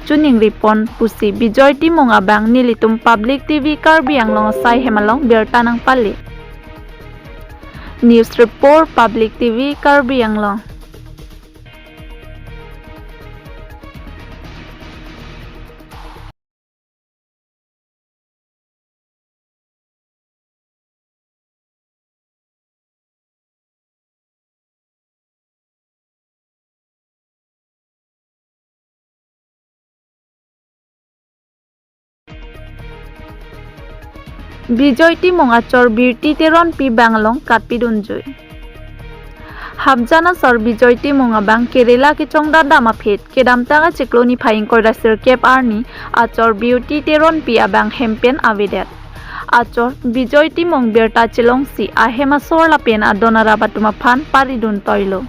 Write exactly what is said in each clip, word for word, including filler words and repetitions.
choningri pon pusi Bijoy Timung abang nelitum Public T V Karbi Anglong asai hem along birta nangpale. News Report, Public T V Karbi Anglong. Bijoy Timung achor Birti Teronpi bang along katpidunjui. Hapjan asor Bijoy Timung abang Kerala kechongdat dam aphi kedamtang achiklo niphai ingkoi ra sirkep arni achor Birti Teronpi abang hem pen avedet. Achor Bijoy Timung birta chelongsi ahem asor lapen adon arap atum aphan paridun toilo.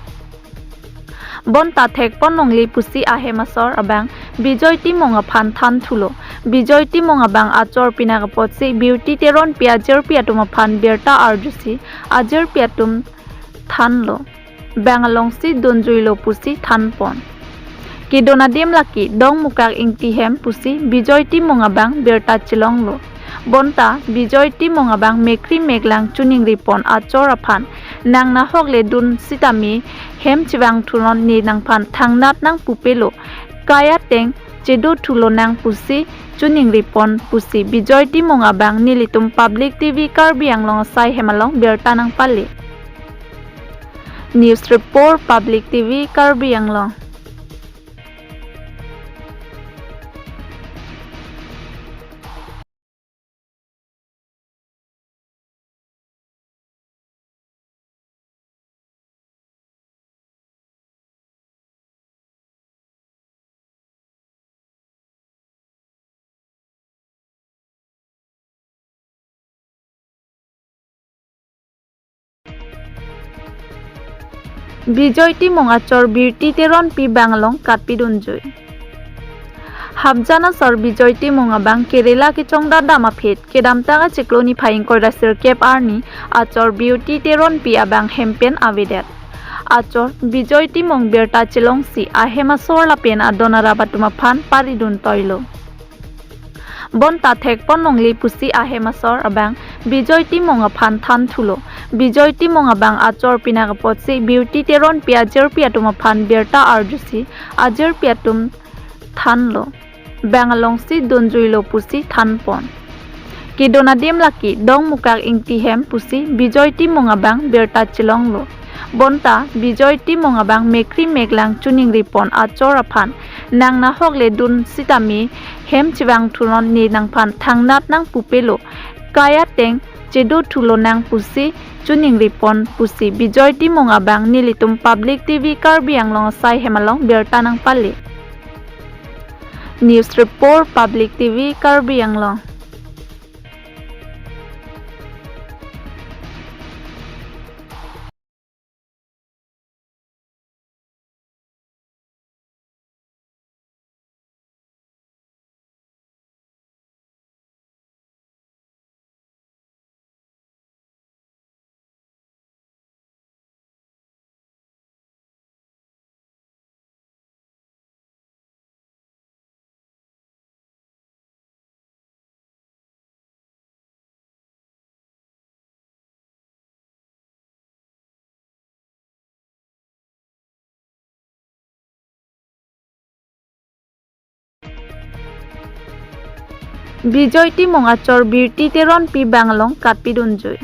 Bonta thekpon longle pusi ahem asor abang Bijoy Timung aphan thanthulo. Bijoy Timung abang achor pinak apotsi Birti Teronpi ajirpi atum aphan birta arjusi ajirpi atum thanlo. Bang alongsi dunjuilo pusi thanpon. Kedun adim lake Dongmukak Ingti hem pusi Bijoy Timung abang birta chelonglo. Bonta Bijoy Timung abang mekri meklang choningri pon achor aphan nang nahok le dun sitame hem chevang thunon ne nangphan thangnat nangpupelo. Kai ateng chedo thulonang pusi choningri pon pusi Bijoy Timung abang nelitum Public T V Karbi Anglong asai hem along birta nangpale. News Report, Public T V Karbi Anglong. Bijoy Timung achor Birti Teronpi bang along katpidunjui. Hapjan asor Bijoy Timung abang Kerala kechongdat dam aphi kedamtang achiklo niphai ingkoi ra sirkep arni achor Birti Teronpi abang hem pen avedet. Achor Bijoy Timung birta chelongsi ahem asor lapen adon arap atum aphan paridun toilo. Bonta thekpon longle pusi ahem asor abang Bijoy Timung aphan thanthulo. Bijoy Timung abang achor pinak apotsi Birti Teronpi ajirpi atum aphan birta arjusi ajirpi atum thanlo. Bang alongsi dunjuilo pusi thanpon. Kedun adim lake Dongmukak Ingti hem pusi Bijoy Timung abang birta chelonglo. Bonta Bijoy Timung abang mekri meklang choningri pon achor aphan nang nahok le dun sitame hem chevang thunon ne nangphan thangnat nangpupelo. Kai ateng chedo thulonang pusi choningri pon pusi Bijoy Timung abang nelitum Public T V Karbi Anglong asai hem along birta nangpale. News Report, Public T V Karbi Anglong. Bijoy Timung achor Birti Teronpi bang along katpidunjui.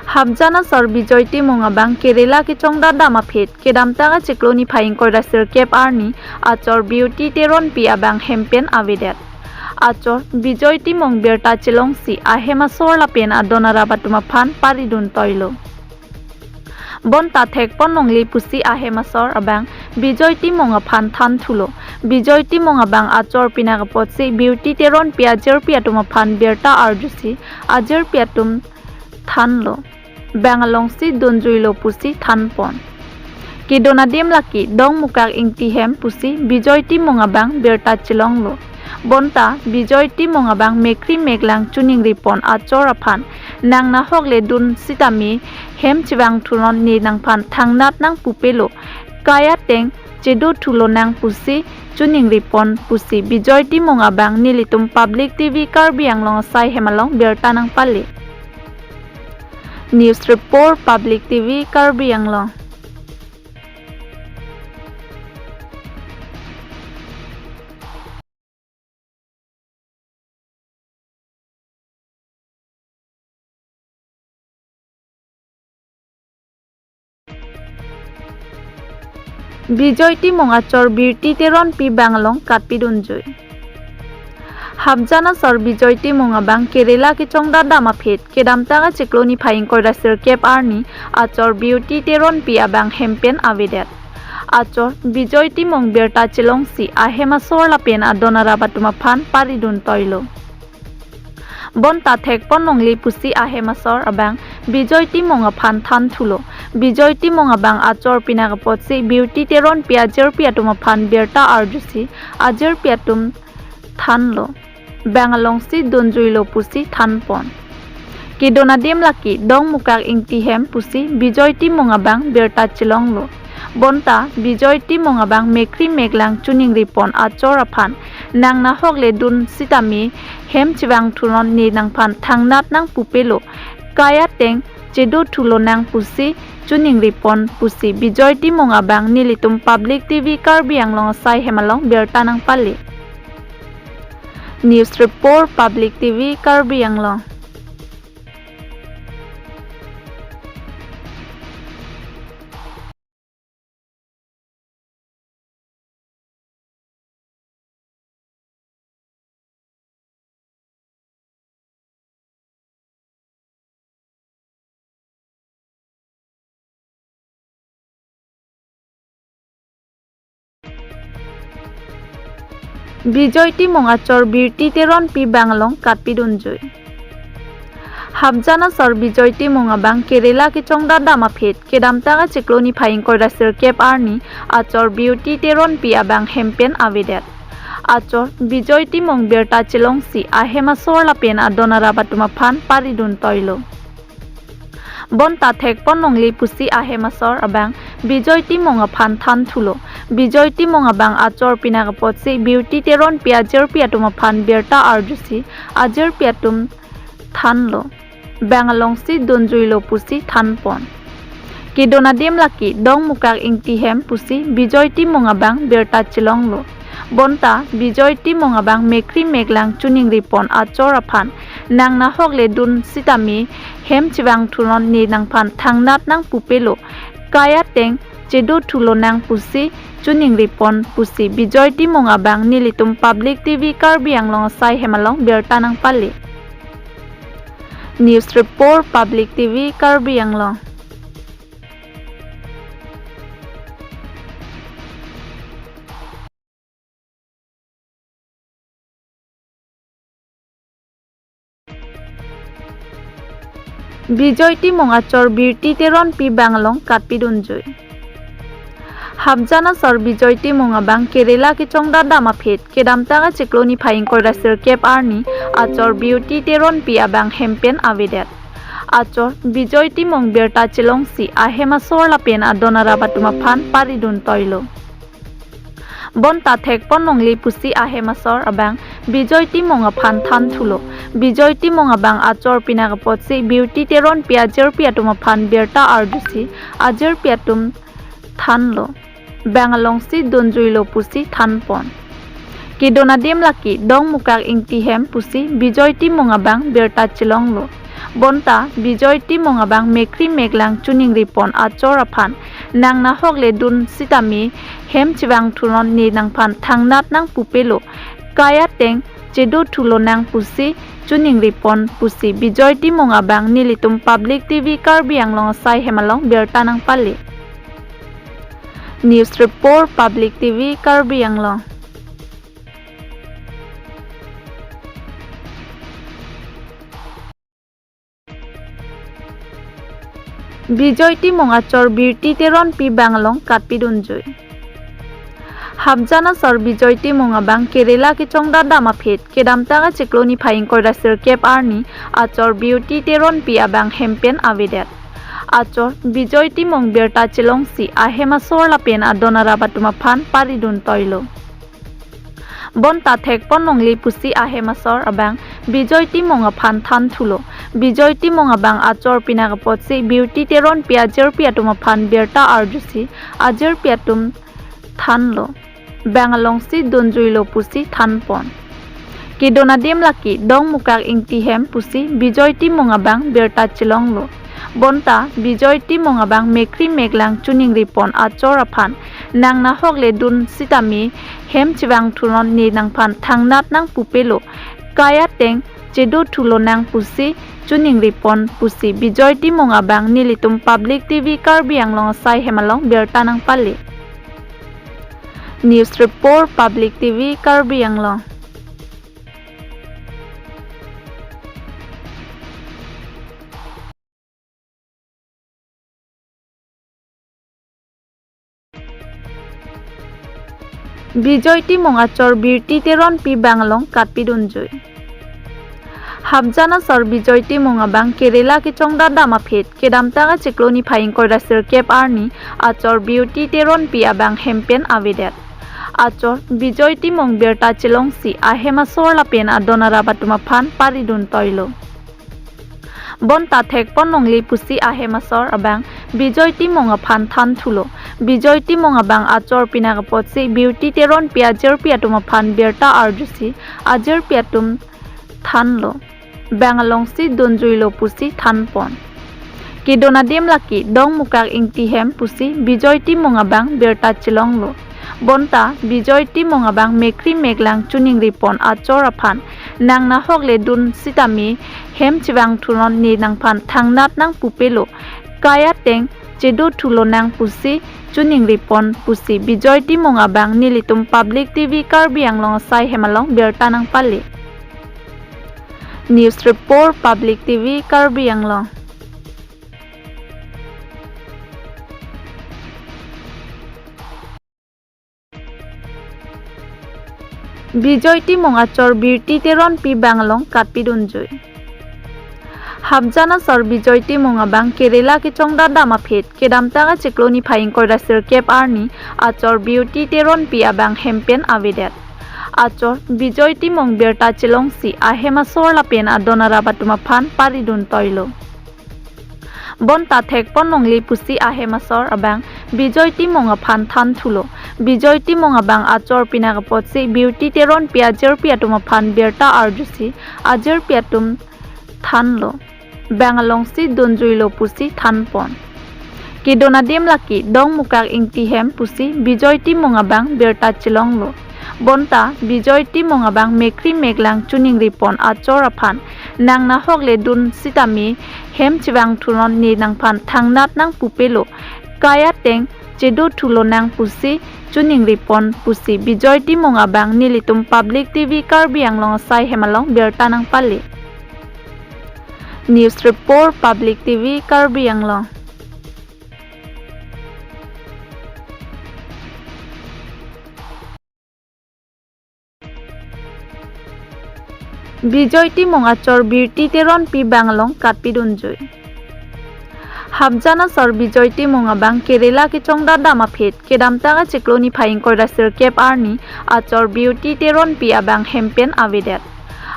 Hapjan asor Bijoy Timung abang Kerala kechongdat dam aphi kedamtang achiklo niphai ingkoi ra sirkep arni achor Birti Teronpi abang hem pen avedet. Achor Bijoy Timung birta chelongsi ahem asor lapen adon arap atum aphan paridun toilo. Bonta thekpon longle pusi ahem asor abang Bijoy Timung aphan thanthulo. Bijoy Timung abang achor pinak apotsi Birti Teronpi ajirpi atum aphan birta arjusi ajirpi atum thanlo. Bang alongsi dunjuilo pusi thanpon. Kedun adim lake Dongmukak Ingti hem pusi Bijoy Timung abang birta chelonglo. Bonta Bijoy Timung abang mekri meklang choningri pon achor aphan nang nahok le dun sitame hem chevang thunon ne nangphan thangnat nangpupelo. Kai ateng chedo thulonang pusi choningri pon pusi Bijoy Timung abang nelitum Public T V Karbi Anglong asai hem along birta nangpale. News Report, Public T V Karbi Anglong. Bijoy Timung achor Birti Teronpi bang along katpidunjui. Hapjan asor Bijoy Timung abang Kerala kechongdat dam aphi kedamtang achiklo niphai ingkoi ra sirkep arni achor Birti Teronpi abang hem pen avedet. Achor Bijoy Timung birta chelongsi ahem asor lapen adon arap atum aphan paridun toilo. Bonta thekpon longle pusi ahem asor abang Bijoy Timung aphan thanthulo. Bijoy Timung abang achor pinak apotsi Birti Teronpi ajirpi atum aphan birta arjusi ajirpi atum thanlo. Bang alongsi dunjuilo pusi thanpon. Kedon adim lake Dongmukak Ingti hem pusi Bijoy Timung abang birta chelonglo. Bonta Bijoy Timung abang mekri meklang choningri pon achor aphan nang nahok le dun sitame hem chevang thunon, ne nangphan thangnat nangpupelo, kai ateng chedo thulonang pusi choningri pon pusi Bijoy Timung abang nelitum Public T V Karbi Anglong asai hem along birta nangpale. News Report, Public T V Karbi Anglong. Bijoy Timung achor Birti Teronpi bang along katpidunjui. Hapjan asor Bijoy Timung abang Kerala kechongdat dam aphi kedamtang achiklo niphai ingkoi ra sirkep arni achor Birti Teronpi abang hem pen avedet. Achor Bijoy Timung birta chelongsi ahem asor lapen adon arap atum aphan paridun toilo. Bonta thekpon longle pusi ahem asor abang Bijoy Timung aphan thanthulo. Bijoy Timung abang achor pinak apotsi Birti Teronpi ajirpi atum aphan birta arjusi ajirpi atum thanlo. Bang alongsi dunjuilo pusi thanpon. Kedon adim lake Dongmukak Ingti hem pusi Bijoy Timung abang birta chelonglo. Bonta Bijoy Timung abang mekri meklang choningri pon achor aphan nang nahok le dun sitame hem chevang thunon, ne nangphan thangnat nangpupelo, kai ateng chedo thulonang pusi choningri pon pusi Bijoy Timung abang nelitum Public T V Karbi Anglong asai hem along birta nangpale. News Report, Public T V Karbi Anglong. Bijoy Timung achor Birti Teronpi bang along katpidunjui. Hapjan asor Bijoy Timung abang Kerala kechongdat dam aphi kedamtang achiklo niphai ingkoi ra sirkep arni achor Birti Teronpi abang hem pen avedet. Achor Bijoy Timung birta chelongsi ahem asor lapen adon arap atum aphan paridun toilo. Bonta thekpon longle pusi ahem asor abang Bijoy Timung aphan thanthulo. Bijoy Timung abang achor pinak apotsi Birti Teronpi ajirpi atum aphan birta arjusi ajirpi atum thanlo. Bang alongsi dunjuilo pusi thanpon. Kedon adim lake Dongmukak Ingti hem pusi Bijoy Timung abang birta chelonglo. Bonta Bijoy Timung abang mekri meklang choningri pon achor aphan nang nahok le dun sitame hem chevang thunon, ne nangphan thangnat nangpupelo, kai ateng chedo thulonang pusi choningri pon pusi Bijoy Timung abang nelitum Public T V Karbi Anglong asai hem along birta nangpale. News Report, Public T V Karbi Anglong. Bijoy Timung achor Birti Teronpi bang along katpidunjui. Hapjan asor Bijoy Timung abang Kerala kechongdat dam aphi kedamtang achiklo niphai ingkoi ra sirkep arni achor Birti Teronpi abang hem pen avedet. Achor Bijoy Timung birta chelongsi ahem asor lapen adon arap atum aphan paridun toilo. Bonta thekpon longle pusi ahem asor abang Bijoy Timung aphan thanthulo. Bijoy Timung abang achor pinak apotsi Beauty Teronpi ajirpi atum aphan birta arjusi ajirpi atum thanlo. Bang alongsi dunjuilo pusi thanpon. Kedun adim lake Dongmukak Ingti hem pusi Bijoy Timung abang birta chelonglo. Bonta Bijoy Timung abang mekri meklang choningripon achor aphan nang nahok le dun sitame hem chevangthunon, ne nangphan thangnat nangpupelo, kai ateng chedothulonang pusi choningripon pusi Bijoy Timung abang nelitum Public T V Karbi Anglong asai hem along birta nangpale. News Report, Public T V Karbi Anglong. Bijoy Timung achor Beauty Teronpi bang along katpidunjui. Hapjan asor Bijoy Timung abang Kerala kechongdat dam aphi kedamtang achiklo niphai ingkoi ra sirkep arni achor Beauty Teronpi abang hem pen avedet. Achor Bijoy Timung birta chelongsi ahem asor lapen adon arap atum aphan paridun toilo. Bonta thekpon longle pusi ahem asor abang Bijoy Timung aphan thanthulo. Bijoy Timung abang achor pinak apotsi Beauty Teronpi ajirpi atum aphan birta arjusi ajirpi atum thanlo. Bang alongsi dunjuilo pusi thanpon. Kedun adim lake Dongmukak Ingti hem pusi Bijoy Timung abang birta chelonglo. Bonta Bijoy Timung abang mekri meklang choningripon achor aphan nang nahok le dun sitame hem chevangthunon, ne nangphan thangnat nangpupelo, kai ateng chedothulonang pusi choningripon pusi Bijoy Timung abang nelitum Public T V Karbi Anglong asai hem along birta nangpale. News Report, Public T V Karbi Anglong. Bijoy Timung achor Beauty Teronpi bang along katpidunjui. Hapjan asor Bijoy Timung abang Kerala kechongdat dam aphi kedamtang achiklo niphai ingkoi ra sirkep arni achor Beauty Teronpi abang hem pen avedet. Achor Bijoy Timung birta chelongsi ahem asor lapen adon arap atum aphan paridun toilo. Bonta thekpon longle pusi ahem asor abang Bijoy Timung aphan thanthulo. Bijoy Timung abang achor pinak apotsi Beauty Teronpi ajirpi atum aphan birta arjusi ajirpi atum thanlo. Bang alongsi dunjuilo pusi thanpon. Kedun adim lake Dongmukak Ingti hem pusi Bijoy Timung abang birta chelonglo. Bonta Bijoy Timung abang mekri meklang choningripon achor aphan nang nahok le dun sitame hem chevangthunon, ne nangphan thangnat nangpupelo, kai ateng chedothulonang pusi choningripon pusi Bijoy Timung abang nelitum Public T V Karbi Anglong asai hem along birta nangpale. News Report, Public T V Karbi Anglong. Bijoy Timung achor Beauty Teronpi bang along katpidunjui. Hapjan asor Bijoy Timung abang Kerala kechongdat dam aphi kedamtang achiklo niphai ingkoi ra sirkep arni achor Beauty Teronpi abang hem pen avedet.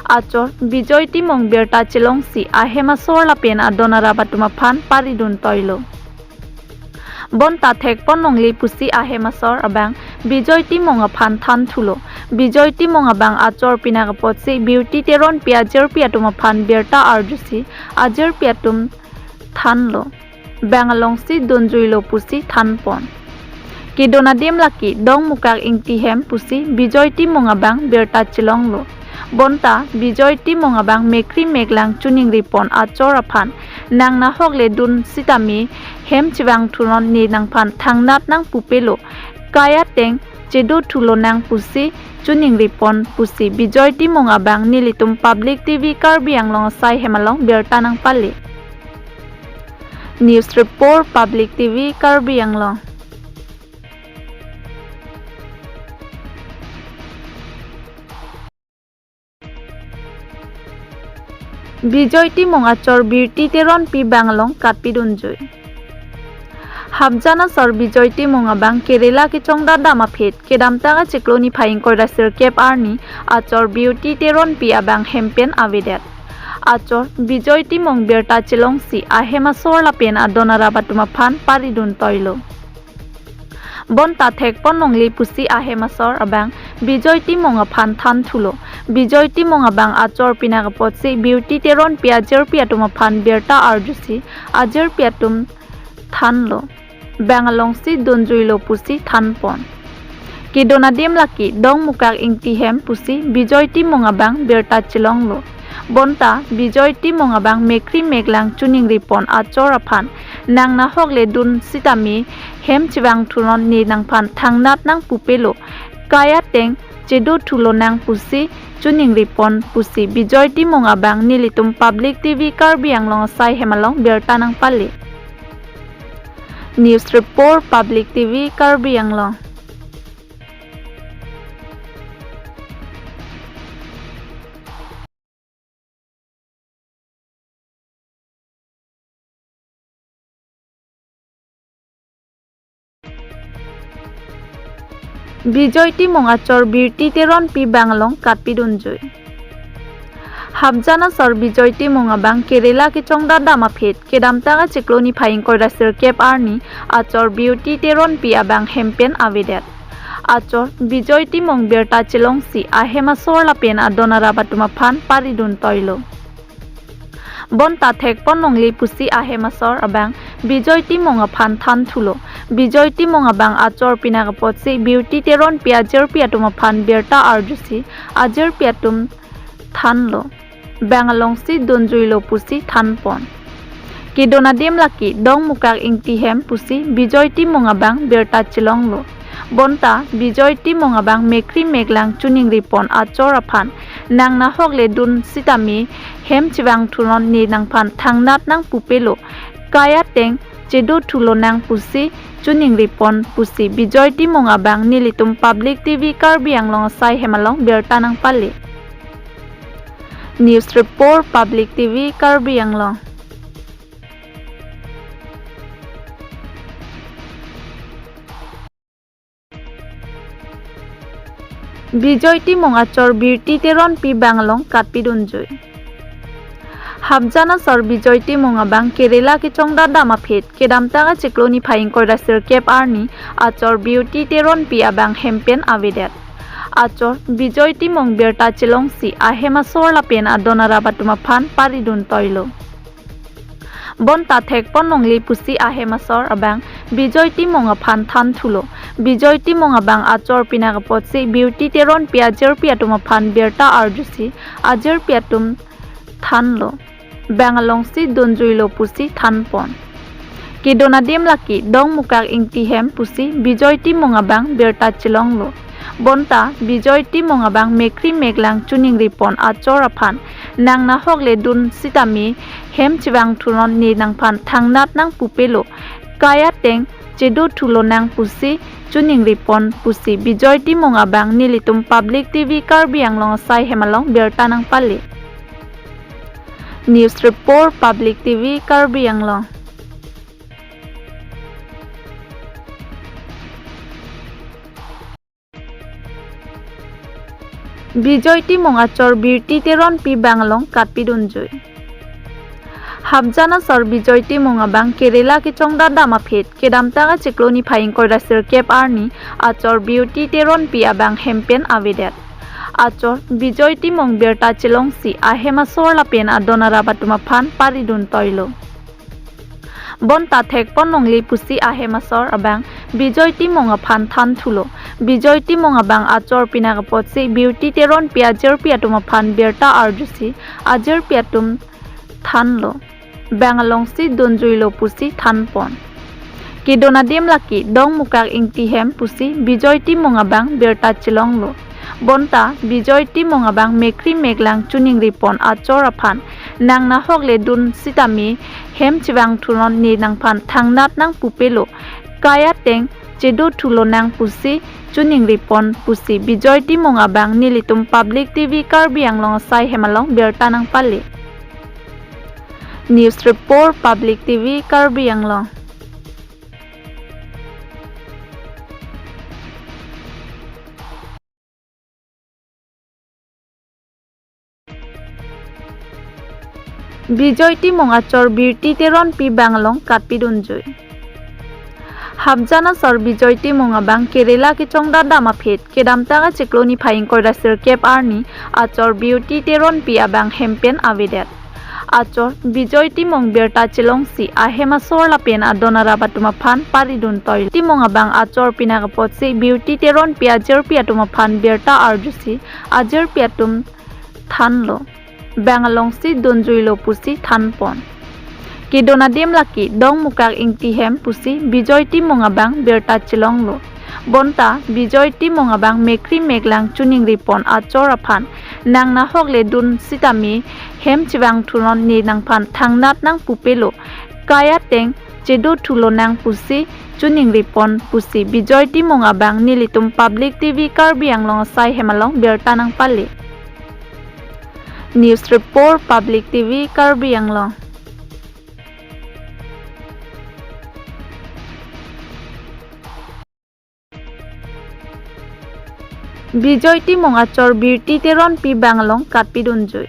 Achor Bijoy Timung birta chelongsi ahem asor lapen adon arap atum aphan paridun toilo. Bonta thekpon longle pusi ahem asor abang Bijoy Timung aphan thanthulo. Bijoy Timung abang achor pinak apotsi Beauty Teronpi ajirpi atum aphan birta arjusi ajirpi atum thanlo. Bang alongsi dunjuilo pusi thanpon. Kedun adim lake Dongmukak Ingti hem pusi Bijoy Timung abang birta chelonglo. Bonta Bijoy Timung abang mekri meklang choningripon achor aphan nang nahok le dun sitame hem chevangthunon, ne nangphan thangnat nangpupelo, kai ateng chedothulonang pusi choningripon pusi Bijoy Timung abang nelitum Public T V Karbi Anglong asai hem along birta nangpale. News Report, Public T V Karbi Anglong. Bijoy Timung achor Beauty Teronpi bang along katpidunjui. Hapjan asor Bijoy Timung abang Kerala kechongdat dam aphi kedamtang achiklo niphai ingkoi ra sirkep arni achor Beauty Teronpi abang hem pen avedet. Achor Bijoy Timung birta chelongsi ahem asor lapen adon arap atum aphan paridun toilo. Bonta thekpon longle pusi ahem asor abang Bijoy Timung aphan thanthulo. Bijoy Timung abang achor pinak apotsi Beauty Teronpi ajirpi atum aphan birta arjusi ajirpi atum thanlo. Bang alongsi dunjuilo pusi thanpon. Kedon adim lake Dongmukak Ingti hem pusi Bijoy Timung abang birta chelonglo. Bonta Bijoy Timung abang mekri meklang choningripon achor aphan nang nahok le dun sitame hem chevang thunon, ne nangphan thangnat nangpupelo, kai ateng chedo thulonang pusi choningripon pusi Bijoy Timung abang nelitum Public T V Karbi Anglong asai hem along birta nangpale. News Report, Public T V Karbi Anglong. Bijoy Timung achor Beauty Teronpi bang along katpidunjui. Hapjan asor Bijoy Timung abang Kerala kechongdat dam aphi kedamtang achiklo niphai ingkoi ra sirkep arni achor Beauty Teronpi abang hem pen avedet. Achor Bijoy Timung birta chelongsi ahem asor lapen adon arap atum aphan paridun toilo. Bonta thekpon longle pusi ahem asor abang Bijoy Timung aphan thanthulo. Bijoy Timung abang achor pinak apotsi Beauty Teronpi ajirpi atum aphan birta arjusi ajirpi atum thanlo. Bang alongsi dunjuilo pusi thanpon. Kedon adim lake Dongmukak Ingti hem pusi Bijoy Timung abang birta chelonglo. Bonta Bijoy Timung abang mekri meklang choningripon achor aphan nang nahok le dun sitame hem chevang thunon, ne nangphan thangnat nangpupelo, kai ateng chedo thulonang pusi choningripon pusi Bijoy Timung abang nelitum Public T V Karbi Anglong asai hem along birta nangpale. News Report, Public T V Karbi Anglong. Bijoy Timung achor Beauty Teronpi bang along katpidunjui. Hapjan asor Bijoy Timung abang Kerala kechongdat dam aphi kedamtang achiklo niphai ingkoi ra sirkep arni achor Beauty Teronpi abang hem pen avedet. Achor Bijoy Timung birta chelongsi ahem asor lapen adon arap atum aphan paridun toilo. Bonta thekpon longle pusi ahem asor abang Bijoy Timung aphan thanthulo. Bijoy Timung abang achor pinak apotsi Beauty Teronpi ajirpi atum aphan birta arjusi ajirpi atum thanlo. Bang alongsi dunjuilo pusi thanpon. Kedon adim lake Dongmukak Ingti hem pusi Bijoy Timung abang birta chelonglo. Bonta Bijoy Timung abang mekri meklang choningripon achor aphan nang nahok le dun sitame hem chevang thunon, ne nangphan thangnat nangpupelo, kai ateng chedo thulonang pusi choningripon pusi Bijoy Timung abang nelitum Public T V Karbi Anglong asai hem along birta nangpale. News Report, Public T V Karbi Anglong. Bijoy Timung achor Beauty Teronpi bang along katpidunjui. Hapjan asor Bijoy Timung abang Kerala kechongdat dam aphi kedamtang achiklo niphai ingkoi ra sirkep arni achor Beauty Teronpi abang hem pen avedet. Achor Bijoy Timung birta chelongsi ahem asor lapen adon arap atum aphan paridun toilo. Bonta thekpon longle pusi ahem asor abang Bijoy Timung aphan thanthulo. Bijoy Timung abang achor pinak apotsi Beauty Teronpi ajirpi atum aphan birta arjusi ajirpi atum thanlo. Bang alongsi dunjuilo pusi thanpon. Kedon adim lake Dongmukak Ingti hem pusi Bijoy Timung abang birta chelonglo. Bonta Bijoy Timung abang mekri meklang choningripon achor aphan nang nahok le dun sitame hem chevang thunon, ne nangphan thangnat nangpupelo, kai ateng chedo thulonang pusi choningripon pusi Bijoy Timung abang nelitum Public T V Karbi Anglong asai hem along birta nangpale. News Report, Public T V Karbi Anglong. Bijoy Timung achor Birti Teronpi bang along katpidunjui. Hapjan asor Bijoy Timung abang Kerala kechongdat dam aphi kedamtang achiklo niphai ingkoi ra sirkep arni achor Birti Teronpi abang hem pen avedet. Achor Bijoy Timung birta chelongsi ahem asor lapen adon arap atum aphan paridun toilo. Timung abang achor pinak apotsi Birti Teronpi ajirpi atum aphan birta arjusi ajirpi atum thanlo, bang alongsi dunjuilo pusi thanpon. Kedon adim lake Dongmukak Ingti hem pusi Bijoy Timung abang birta chelonglo. Bonta Bijoy Timung abang mekkri meklang chiningripon achor aphan nang nahok le dun sitame hem chevang thunon, ne nangphan thangnat nang pupelo, kai ateng chedo thulonang pusi chiningripon pusi Bijoy Timung abang nelitum Public T V Karbi Anglong asai hem along birta nangpale. News report, Public T V Karbi Anglong. Bijoy Timung achor Birti Teronpi bang along katpidunjui.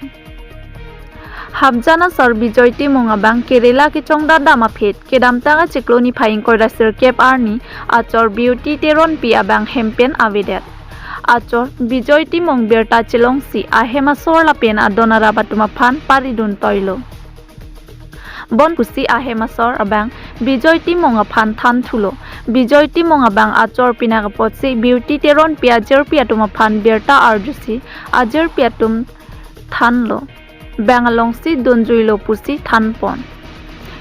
Hapjan asor Bijoy Timung abang Kerala kechongdat dam aphi kedamtang achiklo niphai ingkoi ra sirkep arni achor Birti Teronpi abang hem pen avedet. Achor Bijoy Timung birta chelongsi ahem asor lapen adon arap atum aphan paridun toilo. Bon pusi ahem asor abang Bijoy Timung aphan thanthulo. Bijoy Timung abang achor pinak apotsi Birti Teronpi ajirpi atum aphan birta arjusi ajirpi atum thanlo, bang alongsi dunjuilo pusi thanpon.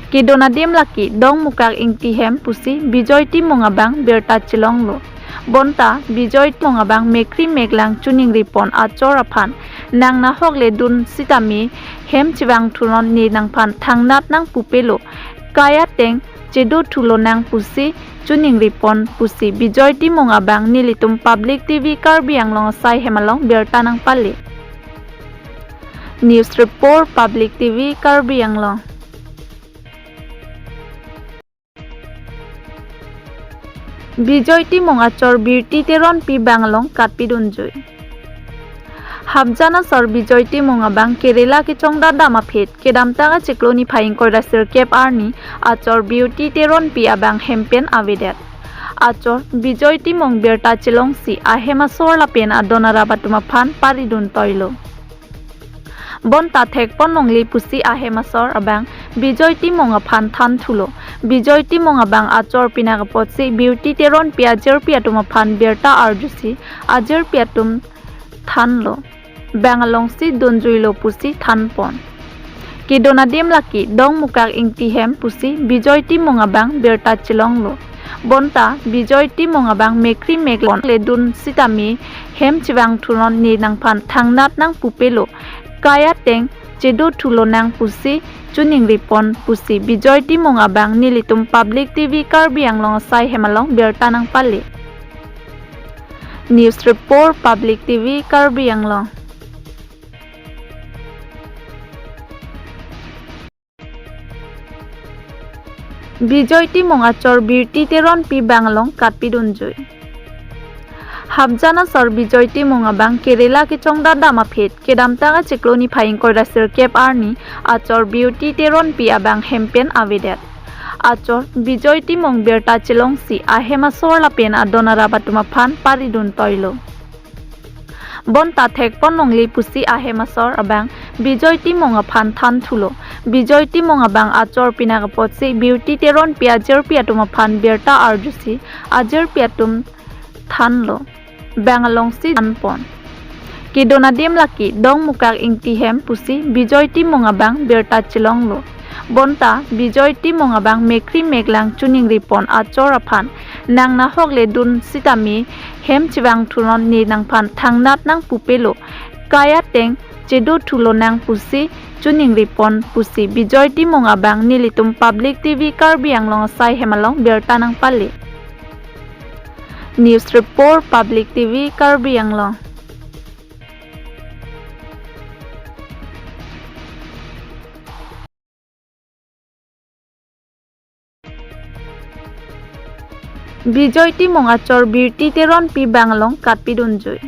Kedon adim lake Dongmukak Ingti hem pusi Bijoy Timung abang birta chelonglo. Bonta Bijoy Timung abang mekkri meklang chiningripon achor aphan nang nahok le dun sitame hem chevang thunon, ne nangphan thangnat nang pupelo, kai ateng chedo thulonang pusi chiningripon pusi Bijoy Timung abang nelitum Public T V Karbi Anglong asai hem along birta nangpale. News report, Public T V Karbi Anglong. Bijoy Timung achor Birti Teronpi bang along katpidunjui. Hapjan asor Bijoy Timung abang Kerala kechongdat dam aphi kedamtang achiklo niphai ingkoi ra sirkep arni achor Birti Teronpi abang hem pen avedet. Achor Bijoy Timung birta chelongsi ahem asor lapen adon arap atum aphan paridun toilo. Bonta thekpon longle pusi ahem asor abang Bijoy Timung aphan thanthulo. Bijoy Timung abang achor pinak apotsi Birti Teronpi ajirpi atum aphan birta arjusi ajirpi atum thanlo, bang alongsi dunjuilo pusi thanpon. Kedon adim lake Dongmukak Ingti hem pusi Bijoy Timung abang birta chelonglo. Bonta Bijoy Timung abang mekkri meklang le dun sitame hem chevang thunon, ne nangphan thangnat nang pupelo, kai ateng chedo thulonang pusi chiningripon pusi Bijoy Timung abang nelitum Public T V Karbi Anglong asai hem along birta nangpale. News report, Public T V Karbi Anglong. Bijoy Timung achor Birti Teronpi bang along katpidunjui. Hapjan asor Bijoy Timung abang Kerala kechongdat dam aphi kedamtang achiklo niphai ingkoi ra sirkep arni achor Birti Teronpi abang hem pen avedet. Achor Bijoy Timung birta chelongsi ahem asor lapen adon arap atum aphan paridun toilo. Bonta thekpon longle pusi ahem asor abang Bijoy Timung aphan thanthulo. Bijoy Timung abang achor pinak apotsi Birti Teronpi ajirpi atum aphan birta arjusi ajirpi atum thanlo, bang alongsi thanpon. Kedon adim lake Dongmukak Ingti hem pusi Bijoy Timung abang birta chelonglo. Bonta Bijoy Timung abang mekkri meklang chiningripon achor aphan nang nahok le dun sitame hem chevang thunon, ne nangphan thangnat nang pupelo, kai ateng chedo thulonang pusi chiningripon pusi Bijoy Timung abang nelitum Public T V Karbi Anglong asai hem along birta nangpale. News report, Public T V Karbi Anglong. Bijoy Timung achor Birti Teronpi bang along katpidunjui.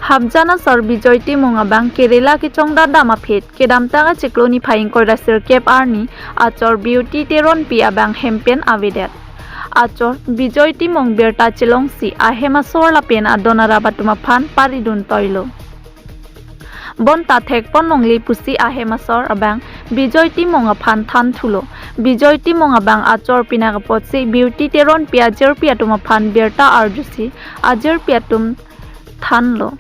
Hapjan asor Bijoy Timung abang Kerala kechongdat dam aphi kedamtang achiklo niphai ingkoi ra sirkep arni achor Beauty Teronpi abang hem pen avedet. Achor Bijoy Timung birta chelongsi ahem asor lapen adon arap atum aphan paridun toilo. Bonta thekpon longle pusi ahem asor abang Bijoy Timung aphan thanthulo. Bijoy Timung abang achor pinak apotsi Beauty Teronpi ajirpi atum aphan birta arjusi ajirpi atum thanlo.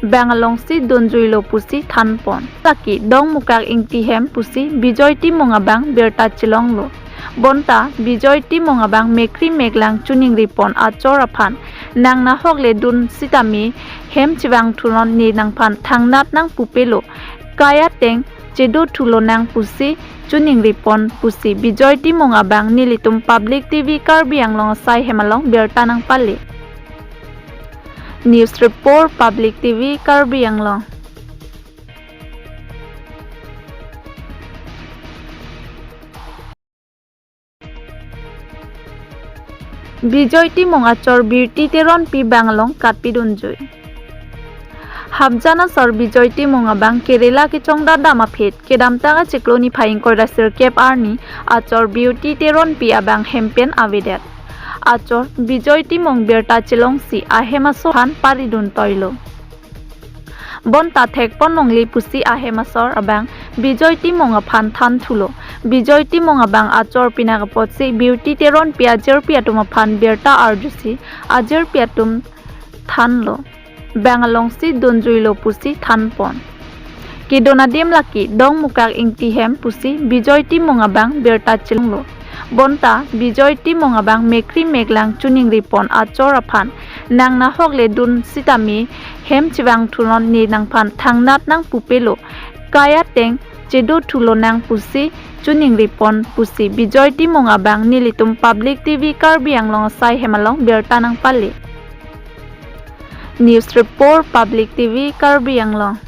Bang alongsi dunjuilo pusi thanpon. Lake Dongmukak Ingti hem pusi Bijoy Timung abang birta chelonglo. Bonta Bijoy Timung abang mekri meklang choningripon achor aphan, nang nahok le dun sitame hem chevangthunon, ne nangphan thangnat nangpupelo, kai ateng chedothulonang pusi choningripon pusi Bijoy Timung abang nelitum Public T V Karbi Anglong asai hem along birta nangpale. News Report, Public T V Karbi Anglong. Bijoy Timung achor Beauty Teronpi bang along katpidunjui. Hapjan asor Bijoy Timung abang Kerala kechongdat dam aphi kedamtang achiklo niphai ingkoi ra sirkep arni achor Beauty Teronpi abang hem pen avedet. Achor Bijoy Timung birta chelongsi ahem asor aphan paridun toilo. Bonta thekpon longle pusi ahem asor abang Bijoy Timung aphan thanthulo. Bijoy Timung abang achor pinak apotsi Beauty Teronpi ajirpi atum aphan birta arjusi ajirpi atum thanlo. Bang alongsi dunjuilo pusi thanpon. Kedun adim lake Dongmukak Ingti hem pusi Bijoy Timung abang birta chelonglo. Bonta Bijoy Timung abang mekri meklang choningripon achor aphan, nang nahok le dun sitame hem chevangthunon, ne nangphan thangnat nangpupelo, kai ateng chedothulonang pusi choningripon pusi Bijoy Timung abang nelitum Public T V Karbi Anglong asai hem along birta nangpale. News Report, Public T V Karbi Anglong.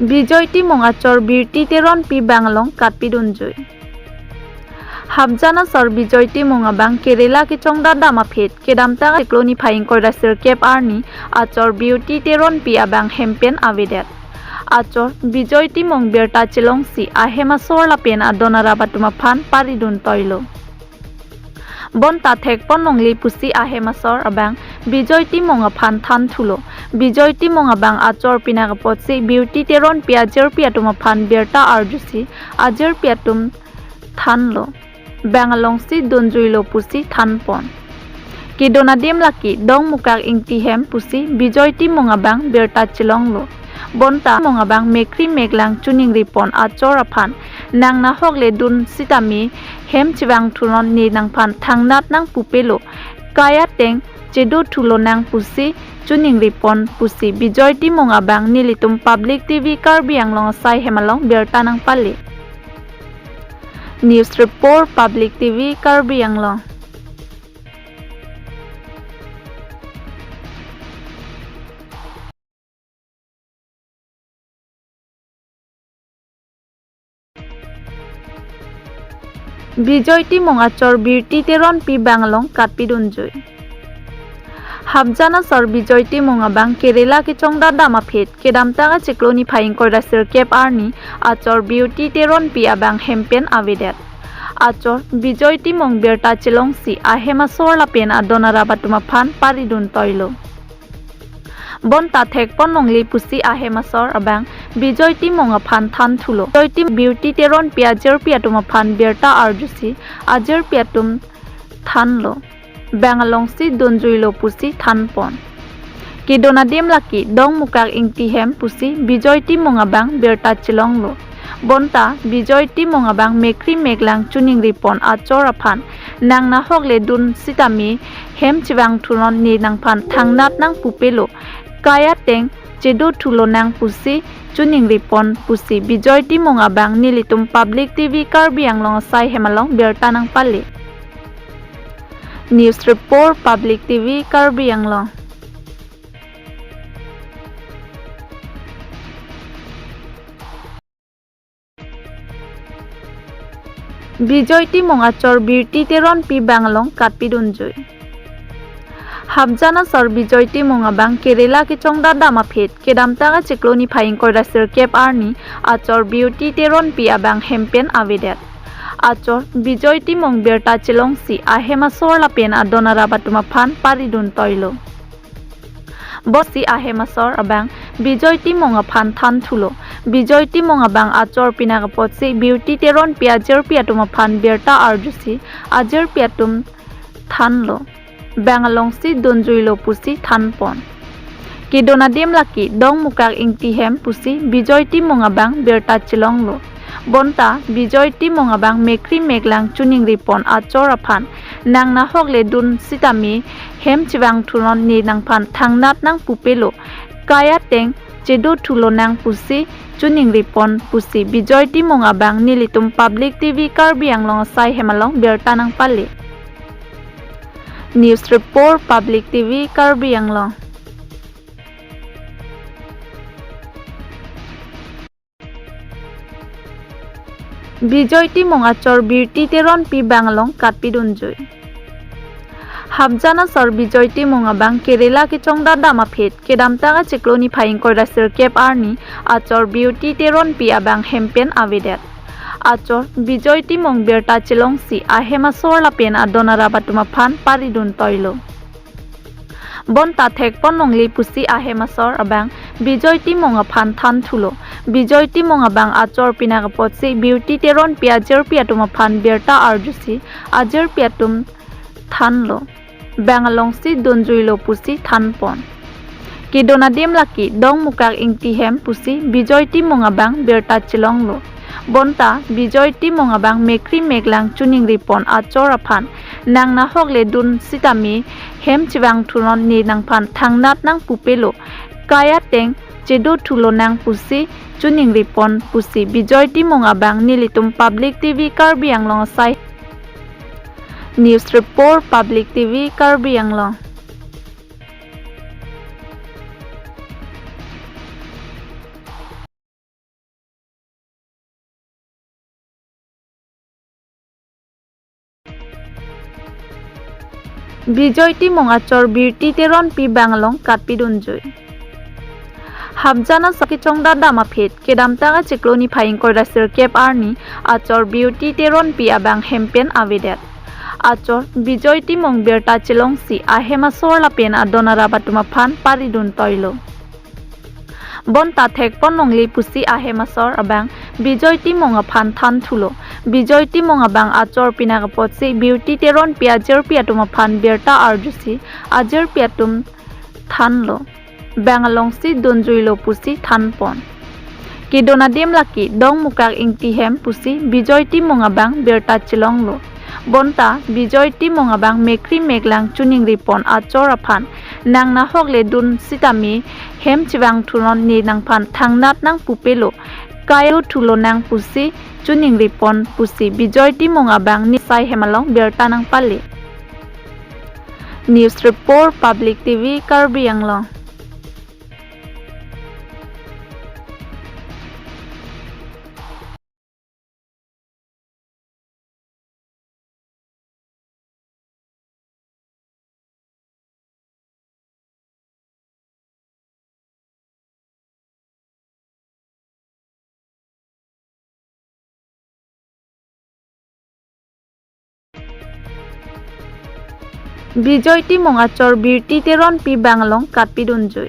Bijoy Timung achor Beauty Teronpi bang along katpidunjui. Hapjan asor Bijoy Timung abang Kerala kechongdat dam aphi kedamtang achiklo niphai ingkoi ra sirkep arni achor Beauty Teronpi abang hem pen avedet. Achor Bijoy Timung birta chelongsi ahem asor lapen adon arap atum aphan paridun toilo. Bonta thekpon longle pusi ahem asor abang Bijoy Timung aphan thanthulo. Bijoy Timung abang achor pinak apotsi Beauty Teronpi ajirpi atum aphan birta arjusi ajirpi atum thanlo. Bang alongsi dunjuilo pusi thanpon. Kedun adim lake Dongmukak Ingti hem pusi Bijoy Timung abang birta chelonglo. Bonta Timung abang mekri meklang choningripon achor aphan, nang nahok le dun sitame hem chevangthunon, ne nangphan thangnat nangpupelo, kai ateng chedothulonang pusi choningripon pusi Bijoy Timung abang nelitum Public T V Karbi Anglong asai hem along birta nangpale. News Report, Public T V Karbi Anglong. Bijoy Timung achor Beauty Teronpi bang along katpidunjui. Hapjan asor Bijoy Timung abang Kerala kechongdat dam aphi kedamtang achiklo niphai ingkoi ra sirkep arni achor Beauty Teronpi abang hem pen avedet. Achor Bijoy Timung birta chelongsi ahem asor lapen adon arap atum aphan paridun toilo. Bonta thekpon longle pusi ahem asor abang Bijoy Timung aphan thanthulo. Bijoy Tim Beauty Teronpi ajirpi atum aphan birta arjusi ajirpi atum thanlo. Bang alongsi dunjuilo pusi thanpon. Kedun adim lake Dongmukak Ingti hem pusi Bijoy Timung abang birta chelonglo. Bonta Bijoy Timung abang mekri meklang choningripon achor aphan, nang nahok le dun sitame hem chevangthunon, ne nangphan thangnat nangpupelo, kai ateng chedothulonang pusi choningripon pusi Bijoy Timung abang nelitum Public T V Karbi Anglong asai hem along birta nangpale. News Report, Public T V Karbi Anglong. Bijoy Timung achor Birti Teronpi bang along katpidunjui. Hapjan asor Bijoy Timung abang Kerala kechongdat dam aphi kedamtang achiklo niphai ingkoi ra sirkep arni achor Birti Teronpi abang hem pen avedet. Achor Bijoy Timung birta chelongsi ahem asor lapen adon arap atum aphan paridun toilo. Bonta ahem asor abang Bijoy Timung aphan thanthulo. Bijoy Timung abang achor pinak apotsi Birti Teronpi ajirpi atum aphan birta arjusi ajirpi atum thanlo. Bang alongsi dunjuilo pusi thanpon. Kedun adim lake Dongmukak Ingti hem pusi Bijoy Timung abang birta chelonglo. Bonta Bijoy Timung abang mekri meklang choningripon achor aphan nang nahok le dun sitame hem chevangthunon, ne nangphan thangnat nangpupelo, kai ateng chedothulonang pusi choningripon pusi Bijoy Timung abang nelitum Public T V Karbi Anglong asai hem along birta nangpale. News Report, Public T V Karbi Anglong. Bijoy Timung achor Birti Teronpi bang along katpidunjui. Hapjan asor Bijoy Timung abang Kerala kechongdat dam aphi kedamtang achiklo niphai ingkoi ra sirkep arni achor Birti Teronpi abang hem pen avedet. Achor Bijoy Timung birta chelongsi ahem asor lapen adon arap atum aphan paridun toilo. Bonta thekpon longle pusi ahem asor abang Bijoy Timung aphan thanthulo. Bijoy Timung abang achor pinak apotsi Birti Teronpi ajirpi atum aphan birta arjusi ajirpi atum thanlo. Bang alongsi dunjuilo pusi thanpon. Kedun adim lake Dongmukak Ingti hem pusi Bijoy Timung abang birta chelonglo. Bonta Bijoy Timung abang mekri meklang choningripon achor aphan nang nahok le dun sitame hem chevangthunon, ne nangphan thangnat nangpupelo, kai ateng chedothulonang pusi choningripon pusi Bijoy Timung abang nelitum Public T V Karbi Anglong asai. News Report, Public T V Karbi Anglong. Bijoy Timung achor Birti Teronpi bang along katpidunjui. Hapjan asor kechongdat dam aphi kedamtang achiklo niphai ingkoi ra sirkep arni achor Birti Teronpi abang hem pen avedet. Achor Bijoy Timung birta chelongsi ahem asor lapen adon arap atum aphan paridun toilo. Bonta thekpon longle pusi ahem asor abang Bijoy Timung aphan thanthulo. Bijoy Timung abang achor pinak apotsi Birti Teronpi ajirpi atum aphan birta arjusi ajirpi atum thanlo. Bang alongsi dunjuilo pusi thanpon. Kedun adim lake Dongmukak Ingti hem pusi Bijoy Timung abang birta chelonglo. Bonta Bijoy Timung abang mekri meklang choningripon achor aphan nang nahok le dun sitame hem chevangthunon, ne nangphan thangnat nangpupelo, kai dothulonang pusi choningripon pusi Bijoy Timung abang ne asai hem along birta nangpale. News Report, Public T V Karbi Anglong. Bijoy Timung achor Birti Teronpi bang along katpidunjui.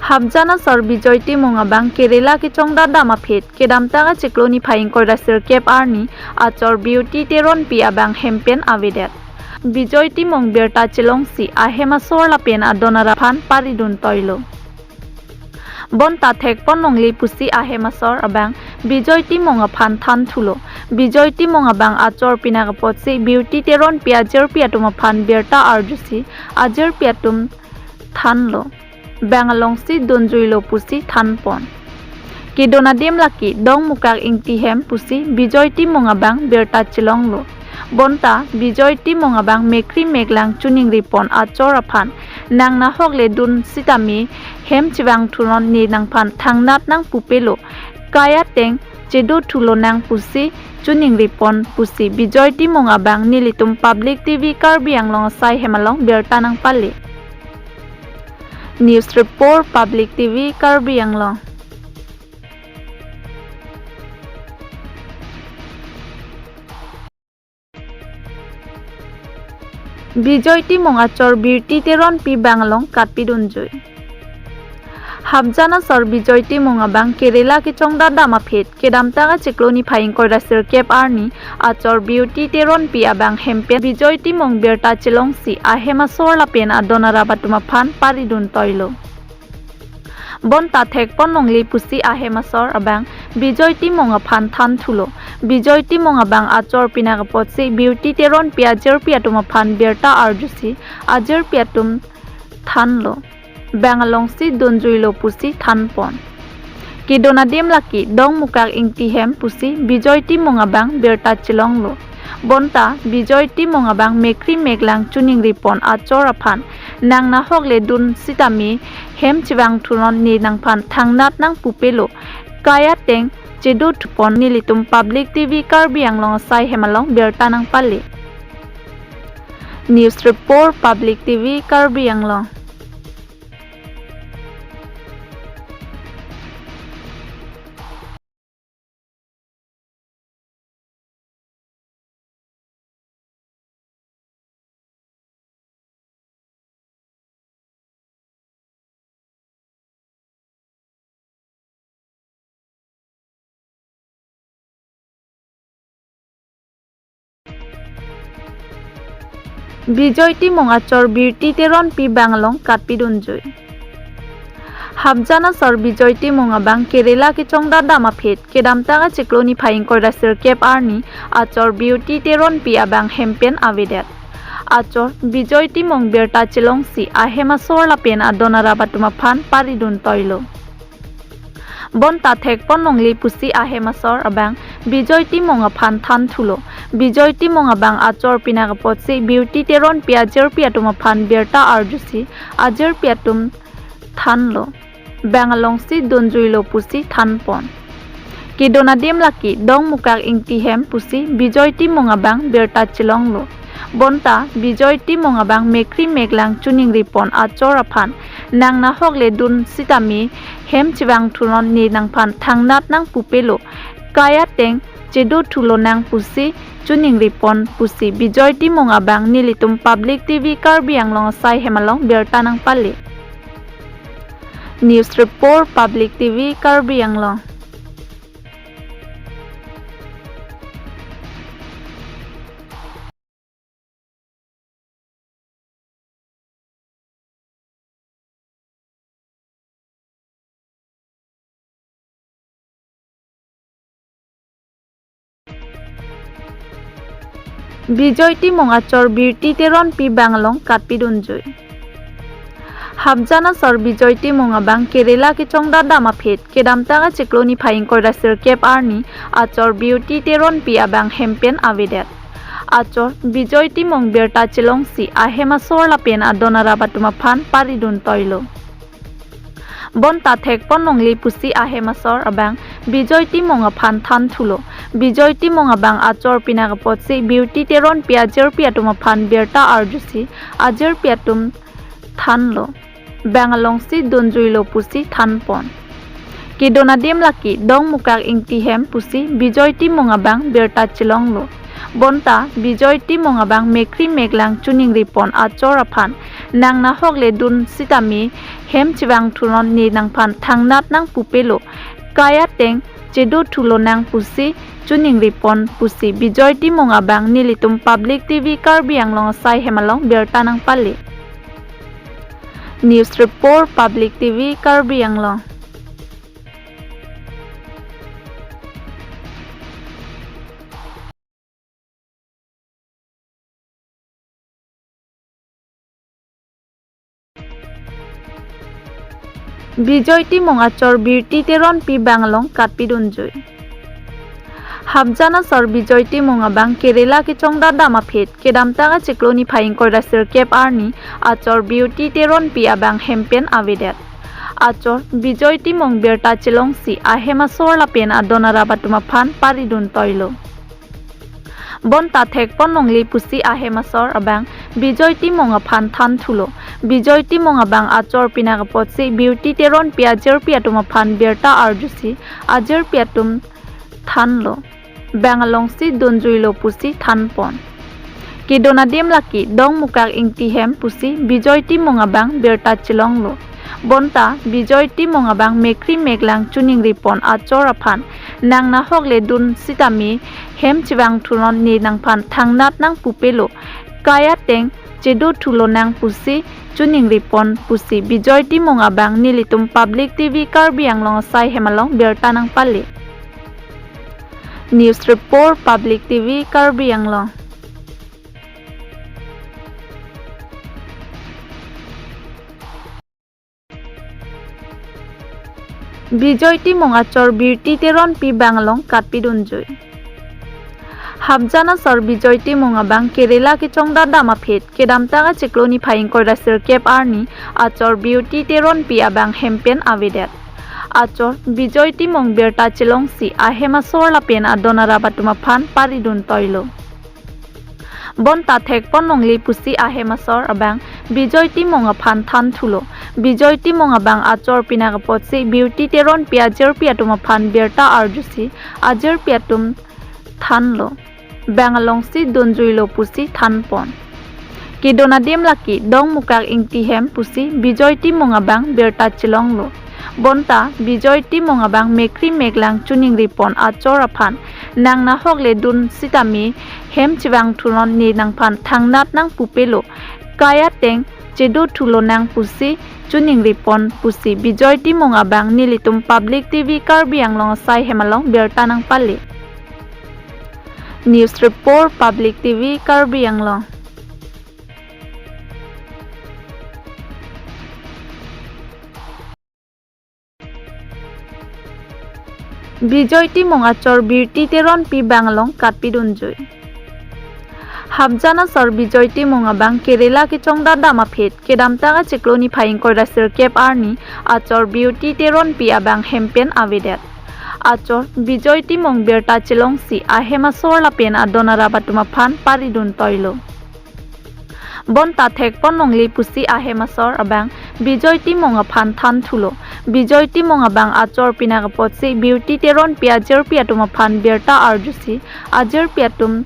Hapjan asor Bijoy Timung abang Kerala kechongdat dam aphi kedamtang achiklo niphai ingkoi ra sirkep arni achor Birti Teronpi abang hem pen avedet. Bijoy Timung birta chelongsi ahem asor lapen adon arap aphan paridun toilo. Bonta thekpon longle pusi ahem asor abang Bijoy Timung aphan thanthulo. Bijoy Timung abang achor pinak apotsi Birti Teronpi ajirpi atum aphan birta arjusi ajirpi atum thanlo. Bang alongsi dunjuilo pusi thanpon. Kedun adim lake Dongmukak Ingti hem pusi Bijoy Timung abang birta chelonglo. Bonta Bijoy Timung abang mekri meklang choningripon achor aphan nang nahok le dun sitame hem chevangthunon, ne nangphan thangnat nangpupelo, kai ateng chedo thulo nang pusi choningri pon pusi Bijoy Timung abang nelitum Public T V Karbi Anglong asai hem along birta nangpale. News Report, Public T V Karbi Anglong. Bijoy Timung achor Birti Teronpi bang along katpidunjui. Hapjan asor Bijoy Timung abang Kerala kechongdat dam aphi kedamtang achiklo niphai ingkoi ra sirkep arni achor Birti Teronpi abang hem pen Bijoy Timung birta chelongsi ahem asor lapen adon arap atum aphan paridun toilo. Bonta thekpon longle pusi ahem asor abang Bijoy Timung aphan thanthulo. Bijoy Timung abang achor pinak apotsi Birti Teronpi ajirpi atum aphan birta arjusi ajirpi atum thanlo. Bang alongsi dunjuilo pusi thanpon. Kedun adim lake Dongmukak Ingti hem pusi Bijoy Timung abang birta chelonglo. Bonta Bijoy Timung abang mekri meklang choningri pon achor aphan nang nahok le dun sitame hem chevang thunon ne nangphan thangnat nangpupelo. Kai ateng chedo thupon nelitum Public T V Karbi Anglong asai hem along birta nangpale. News Report, Public T V Karbi Anglong. Bijoy Timung achor Birti Teronpi bang along katpidunjui. Hapjan asor Bijoy Timung abang Kerala kechongdat dam aphi kedamtang achiklo niphai ingkoi ra sirkep arni achor Birti Teronpi abang hem pen avedet. Achor Bijoy Timung birta chelongsi ahem asor lapen adon arap atum aphan paridun toilo. Bonta thekpon longle pusi ahem asor abang Bijoy Timung aphan thanthulo. Bijoy Timung abang achor pinak apotsi Birti Teronpi ajirpi atum aphan birta arjusi ajirpi atum thanlo. Bang alongsi dunjuilo pusi thanpon. Kedun adim lake Dongmukak Ingti hem pusi Bijoy Timung abang birta chelonglo. Bonta Bijoy Timung abang mekri meklang choningri pon achor aphan nang nahok le dun sitame hem chevang thunon ne nangphan thangnat nangpupelo. Kai ateng chedo thulo nang pusi choningri pon pusi Bijoy Timung abang nelitum Public T V Karbi Anglong asai hem along birta nangpale. News Report, Public T V Karbi Anglong. Bijoy Timung achor Birti Teronpi bang along katpidunjui. Hapjan asor Bijoy Timung abang Kerala kechongdat dam aphi kedamtang achiklo niphai ingkoi ra sirkep arni achor Birti Teronpi abang hem pen avedet. Achor Bijoy Timung birta chelongsi ahem asor lapen adon arap atum aphan paridun toilo. Bonta thekpon longle pusi ahem asor abang Bijoy Timung aphan thanthulo. Bijoy Timung abang achor pinak apotsi Birti Teronpi ajirpi atum aphan birta arjusi ajirpi atum thanlo. Bang alongsi dunjuilo pusi thanpon. Kedun adim lake Dongmukak Ingti hem pusi Bijoy Timung abang birta chelonglo. Bonta Bijoy Timung abang mekri meklang choningri pon achor aphan nang nahok le dun sitame hem chevang thunon ne nangphan thangnat nangpupelo. Kai ateng chedo thulo nang pusi choningri pon pusi Bijoy Timung abang nelitum Public T V Karbi Anglong asai hem along birta nangpale. News Report, Public T V Karbi Anglong. Bijoy Timung achor Birti Teronpi bang along katpidunjui. Hapjan asor Bijoy Timung abang Kerala kechongdat dam aphi kedamtang achiklo niphai ingkoi ra sirkep arni achor Birti Teronpi abang hem pen avedet. Achor Bijoy Timung birta chelongsi ahem asor lapen adon arap atum aphan paridun toilo. Bonta thekpon longle pusi ahem asor abang Bijoy Timung aphan thanthulo. Bijoy Timung abang achor pinak apotsi Beauty Teronpi ajirpi atum aphan birta arjusi ajirpi atum thanlo. Bang alongsi dunjuilo pusi thanpon. Kedun adim lake Dongmukak Ingti hem pusi Bijoy Timung abang birta chelonglo. Bonta Bijoy Timung abang mekkri meklang choningripon achor aphan, nang nahok le dun sitame hem chevangthunon, ne nangphan thangnat nangpupelo, kai ateng chedothulonang pusi choningripon pusi Bijoy Timung abang nelitum Public T V Karbi Anglong asai hem along birta nangpale. News Report, Public T V Karbi Anglong. Bijoy Timung achor Beauty Teronpi bang along katpidunjui. Hapjan asor Bijoy Timung abang Kerala kechongdat dam aphi kedamtang achiklo niphai ingkoi ra sirkep arni achor Beauty Teronpi abang hem pen avedet. Achor Bijoy Timung birta chelongsi ahem asor lapen adon arap atum aphan paridun toilo. Bonta thekpon longle pusi ahem asor abang Bijoy Timung aphan thanthulo. Bijoy Timung abang achor pinak apotsi Beauty Teronpi ajirpi atum aphan birta arjusi ajirpi atum thanlo. Bang alongsi dunjuilo pusi thanpon. Kedun adim lake Dongmukak Ingti hem pusi Bijoy Timung abang birta chelonglo. Bonta Bijoy Timung abang mekkri meklang choningripon achor aphan, nang nahok le dun sitame hem chevangthunon, ne nangphan thangnat nangpupelo, kai ateng chedothulonang pusi choningripon pusi Bijoy Timung abang nelitum Public T V Karbi Anglong asai hem along birta nangpale. News Report, Public T V Karbi Anglong. Bijoy Timung achor Beauty Teronpi bang along katpidunjui. Hapjan asor Bijoy Timung abang Kerala kechongdat dam aphi kedamtang achiklo niphai ingkoi ra sirkep arni achor Beauty Teronpi abang hem pen avedet. Achor Bijoy Timung birta chelongsi ahem asor lapen adon arap atum aphan paridun toilo. Bonta thekpon longle pusi ahem asor abang Bijoy Timung aphan thanthulo. Bijoy Timung abang achor pinak apotsi Beauty Teronpi ajirpi atum aphan birta arjusi ajirpi atum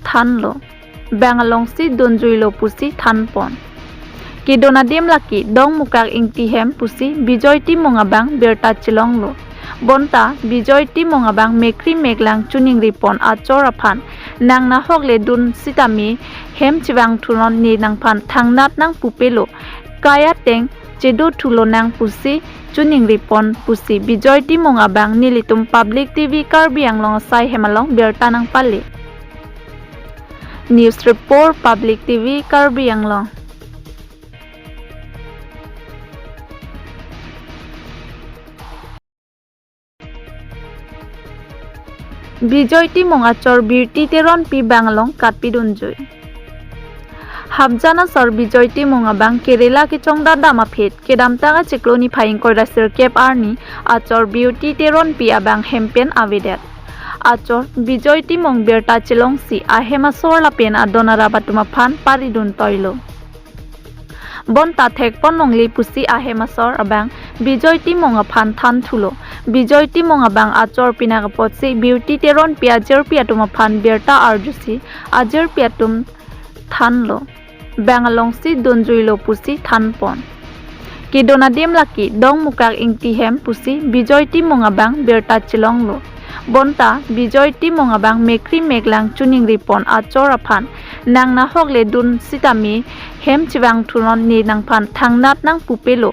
thanlo. Bang alongsi dunjuilo pusi thanpon. Kedun adim lake Dongmukak Ingti hem pusi Bijoy Timung abang birta chelonglo. Bonta Bijoy Timung abang mekkri meklang choningripon achor aphan, nang nahok le dun sitame hem chevangthunon, ne nangphan thangnat nangpupelo, kai ateng chedothulonang pusi choningripon pusi Bijoy Timung abang nelitum Public T V Karbi Anglong asai hem along birta nangpale. News Report, Public T V Karbi Anglong. Bijoy Timung achor Beauty Teronpi bang along katpidunjui. Hapjan asor Bijoy Timung abang Kerala kechongdat dam aphi kedamtang achiklo niphai ingkoi ra sirkep arni achor Beauty Teronpi abang hem pen avedet. Achor Bijoy Timung birta chelongsi ahem asor lapen adon arap atum aphan paridun toilo. Bonta thekpon longle pusi ahem asor abang Bijoy Timung aphan thanthulo. Bijoy Timung abang achor pinak apotsi Beauty Teronpi ajirpi atum aphan birta arjusi ajirpi atum thanlo. Bang alongsi dunjuilo pusi thanpon. Kedun adim lake Dongmukak Ingti hem pusi Bijoy Timung abang birta chelonglo. Bonta Bijoy Timung abang mekkri meklang choningripon achor aphan, nang nahok le dun sitame hem chevangthunon, ne nangphan thangnat nangpupelo,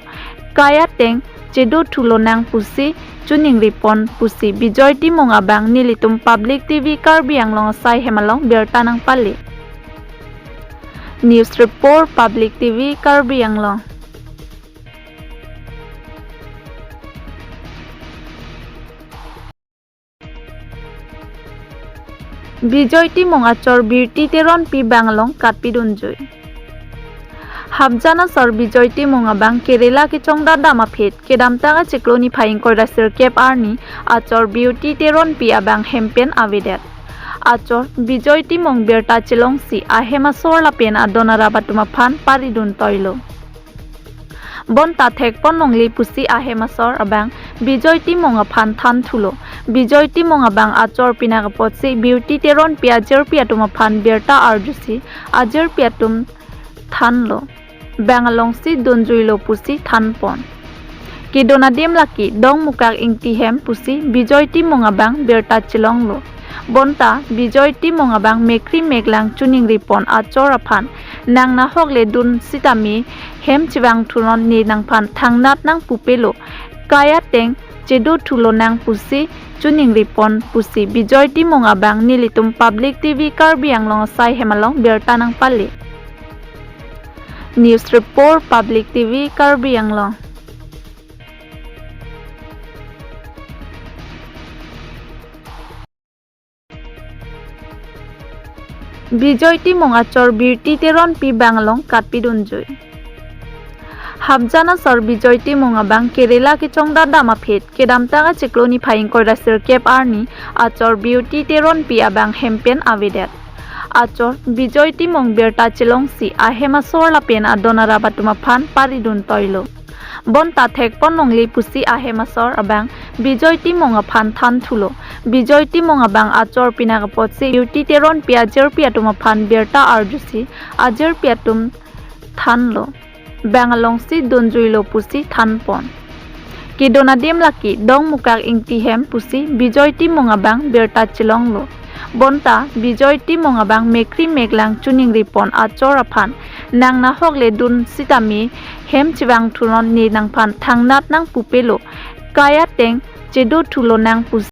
kai ateng chedothulonang pusi choningripon pusi Bijoy Timung abang nelitum Public T V Karbi Anglong asai hem along birta nangpale. News Report, Public T V Karbi Anglong. Bijoy Timung achor Beauty Teronpi bang along katpidunjui. Hapjan asor Bijoy Timung abang Kerala kechongdat dam aphi kedamtang achiklo niphai ingkoi ra sirkep arni achor Beauty Teronpi abang hem pen avedet. Achor Bijoy Timung birta chelongsi ahem asor lapen adon arap atum aphan paridun toilo. Bonta thekpon longle pusi ahem asor abang Bijoy Timung aphan thanthulo. Bijoy Timung abang achor pinak apotsi Beauty Teronpi ajirpi atum aphan birta arjusi ajirpi atum thanlo. Bang alongsi dunjuilo pusi thanpon. Kedun adim lake Dongmukak Ingti hem pusi Bijoy Timung abang birta chelonglo. Bonta Bijoy Timung abang mekri meklang choningripon achor aphan, nang nahok le dun sitame hem chevangthunon, ne nangphan thangnat nangpupelo. Kai ateng chedo thulonang pusi choningripon pusi Bijoy Timung abang nelitum Public T V Karbi Anglong asai hem along birta nangpale. News report, Public T V Karbi Anglong. Bijoy Timung achor Beauty Teronpi bang along katpidunjui. Hapjan asor Bijoy Timung abang Kerala kechongdat dam aphi kedamtang achiklo niphai ingkoi ra sirkep arni achor Beauty Teronpi abang hem pen avedet. Achor Bijoy Timung birta chelongsi ahem asor lapen adon arap atum aphan paridun toilo. Bonta thekpon longle pusi ahem asor abang Bijoy Timung aphan thanthulo. Bijoy Timung abang achor pinak apotsi Beauty Teronpi ajirpi atum aphan birta arjusi ajirpi atum thanlo. Bang alongsi dunjuilo pusi thanpon. Kedun adim lake Dongmukak Ingti hem pusi Bijoy Timung abang birta chelonglo. Bonta Bijoy Timung abang mekri meklang choningripon achor aphan, nang nahok le dun sitame hem chevangthunon, ne nangphan thangnat nangpupelo. Kai ateng chedo thulonang pusi